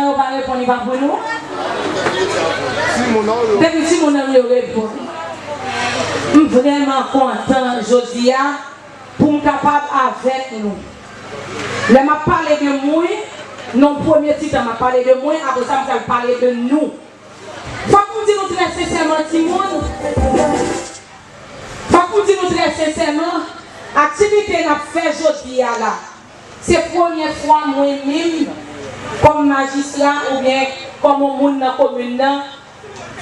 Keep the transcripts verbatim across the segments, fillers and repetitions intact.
Yo pa reponn, li pa pou nou. Depi timoun nan yo reponn. M vrèman kontan jodi a pou m kapab avèk nou. Lè m ap pale de mwen, nan premye ti tan, m ap pale de mwen, apre sa, m pral pale de nou. Fòk m di nou trè sensèman, timoun. Fòk m di nou trè sensèman, aktivite n ap fè jodi a la, se premye fwa mwen menm, kòm majistra oubyen kòm yon moun nan komin nan,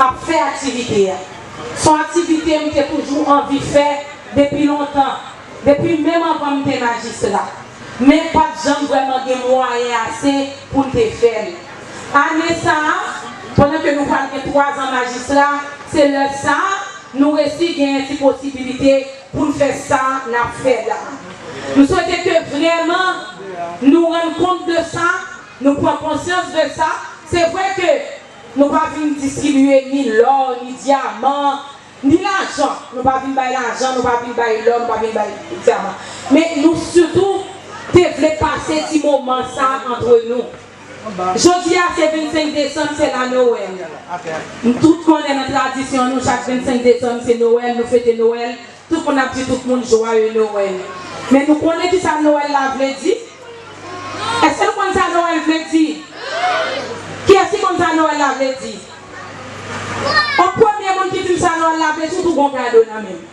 ap fè aktivite a. Se yon aktivite m te toujou anvi fè depi lontan, depi menm anvan m te majistra. Men pa t janm vrèman gen mwayen ase pou n te fè l. Ane sa a, pandan ke nou pral gen twa zan majistra, se lè sa a nou resi gen ti posibilite pou n fè sa n ap fè la. M swete ke vrèman nou rann kont de sa, nou pran konsyans de sa. Se vre ke nou pa vin distribiye ni lò, ni dyaman, ni lajan. Nou pa vin bay lajan, nou pa vin bay lò, nou pa vin bay dyaman. Men nou sitou te vle pase ti moman sa antre nou. Jodi a se vennsenk desanm, se la Nowèl. Nou tout konnen nan tradisyon nou, chak vennsenk desanm se Nowèl, nou fete Nowèl. Tout moun ap di tout moun jwaye Nowèl. Men nou konnen ki sa Nowèl la vle di? Èske nou konn sa Nowèl vle di? Kiyès ki konn sa Nowèl la vle di? Yon premye moun ki di m sa Nowèl la vle di, ou tou gon kado nan men m.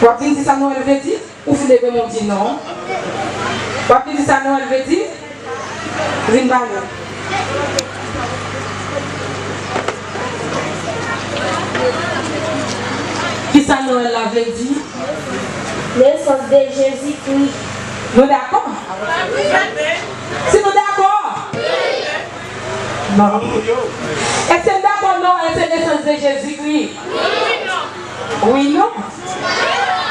W ap di m ki sa Nowèl vle di? Ou fin leve men w di non. W ap di m ki sa Nowèl vle di? Vin ba nou. Kisa Nwèl la vle di? Nesans de Jezikri. Nou dakò? Si nou dakò? Non. Èske n dakò Nwèl se nesans de Jezikri? Wi, non.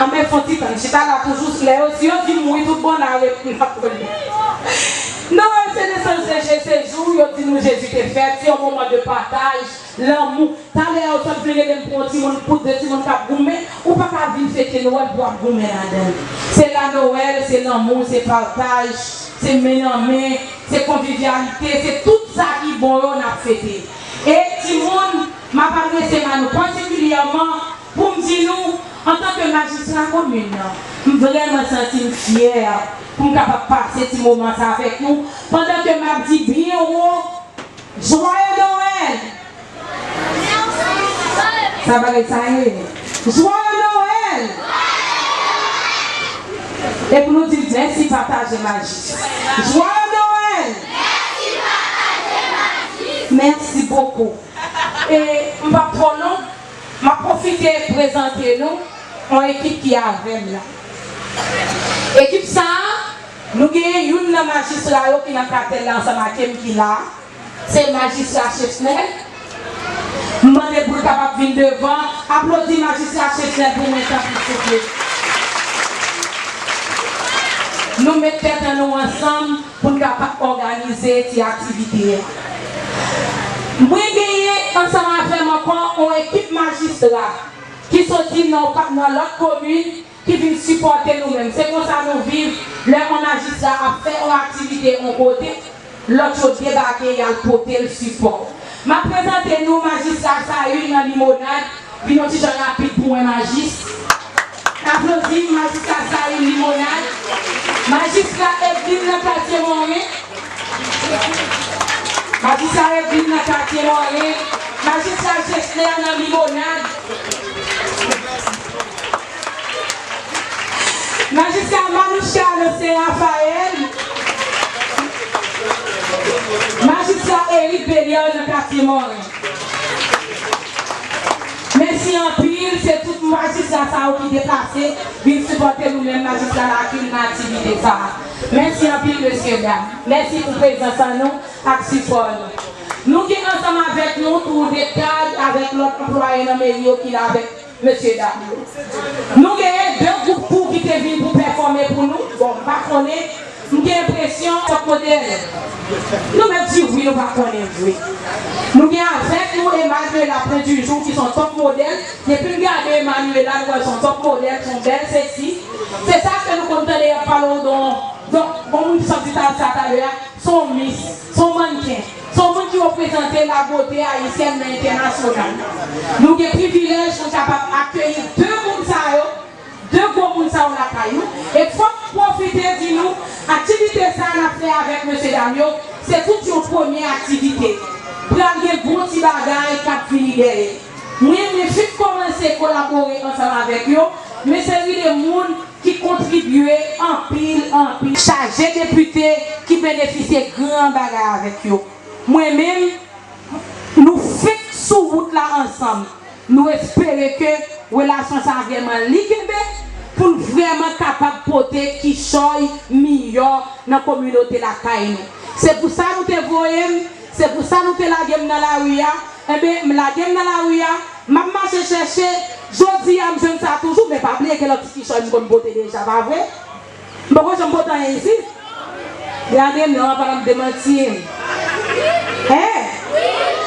Anben, fon ti tann. Chita la toujou, lè yo, si yo di m wi tout bon, n a reponn. Nwèl se nesans de Jezi, se jou yo di nou Jezi te fèt, se yon moman de pataj, lanmou. Talè a, yo sot vin rele m pou yon timoun, pou de timoun k ap goumen, ou pa ka vin fete Nwèl pou w ap goumen ladan l. Se la Nwèl, se lanmou, se pataj, se men nan men, se konvivyalite, se tout sa ki bon yo n ap fete. E timoun, m ap adrese m a nou patikilyèman, pou m di nou, antanke majistra komin nan, m vrèman santi m fyè pou m kapab pase ti moman sa avèk nou, pandan ke m ap di byen wo, Jwaye Nwèl! Sa bagay sa ye. Jwaye Nwèl! E pou nou di mèsi pataje majis. Jwaye Nwèl! Mèsi bokou. E m p ap twò long, m ap pwofite prezante nou yon ekip ki avè m la. Ekip sa a, nou genyen youn nan majistra yo ki nan katèl la ansanm ak m ki la. Se majistra Chesnel. M mande pou l kapab vin devan. Aplodi majistra Chesnel pou mwen, tanpri, souple. Nou met tèt an nou ansanm pou n kapab òganize ti aktivite a. Mwen genyen ansanm avè m ankò yon ekip majistra ki soti nan, nan lòt komin ki vin sipòte nou menm. Se konsa nou viv lè yon majistra ap fè yon aktivite yon kote, lòt yo debake, y al pote l sipò. M ap prezante nou majistra Sayil nan Limonad, vin yon ti jan rapid pou mwen, majis. Aplodi majistra Sayil Limonad, majistra Edlin nan Katye Moren, majistra Edlin nan Katye Moren, majistra Jesner nan Limonad. Majistra Manouchka nan Sen Rafayèl. Majistra Eric Beliard nan Katye Moren. Mèsi anpil, se tout majistra sa yo ki deplase, vin sipòte nou menm majistra Lakil nan aktivite sa a. Mèsi anpil, mesye dam. Mèsi pou prezans an nou ak sipò nou. Nou gen ansanm avèk nou tou de kad avèk lòt anplwaye nan meri yo ki la avèk mesye dam yo. Nou genyen de gwoup kou ki te vin pou pèfòme pou nou. Bon, m pa konnen, m gen enpresyon top modèl. Nou mèt di wi, nou pa konnen vre. Nou gen avèk nou Emmanuela Pwendijou ki se yon top modèl. Depi m gade Emmanuela, nou wè se yon top modèl, se yon bèl sesi. Se sa ke nou konn tande y ap pale w de yon, de yon moun ki sot di sa talè a. Se yon mis, se yon mannken, Se yon moun ki reprezante labote ayisyèn nan entènasyonal. Nou gen privilèj pou n kapab akeyi de moun sa yo, de gwo moun sa yo lakay nou. E fòk m pwofite di nou, aktivite sa a n ap fè avèk mesyedam yo, se tout yon premye aktivite. Pral gen gwo ti bagay k ap vini dèyè. Mwen, mwen fin kòmanse kolabore ansanm avèk yo, men se ri de moun ki kontribye anpil, anpil. Chaje depite ki benefisye gran bagay avèk yo. Mwen menm, nou fenk sou wout la ansanm. Nou espere ke relasyon sa a vrèman li kenbe pou n vrèman kapab pote kichòy miyò nan kominote lakay nou. Se pou sa nou te voye m, se pou sa nou te lage m nan lari a. Enben, m lage m nan lari a, m ap mache chèche. Jodi a, m jwenn sa toujou, men pa bliye gen lòt ti kichòy m konn pote deja, pa vre? M poko janm pote anyen isit. Gade m non, pa nan demanti m. Hein?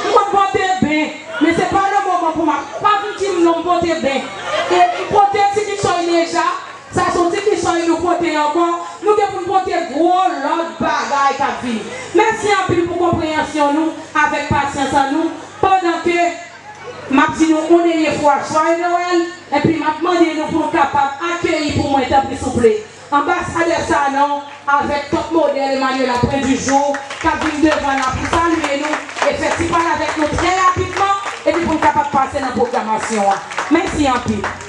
M konn pote ben, men se pa le moman pou m ap pa vin di m non m pote ben. E m pote ti kichòy deja, sa se yon ti kichòy nou pote ankò, nou gen pou n pote gwo lòt bagay k ap vini. Mèsi anpil pou konpreyansyon nou avèk pasyans an nou, pandan ke m ap di nou yon dènye fwa, Joyeux Noël, epi m ap mande nou pou nou kapab akeyi pou mwen, tanpri souple, anbasadè Sanon avèk top modèl Emmanuela Point du Jour, k ap vin devan la pou salye nou e fè ti pale avèk nou trè rapidman, epi pou n kapab pase nan pwogramasyon an. Mèsi anpil.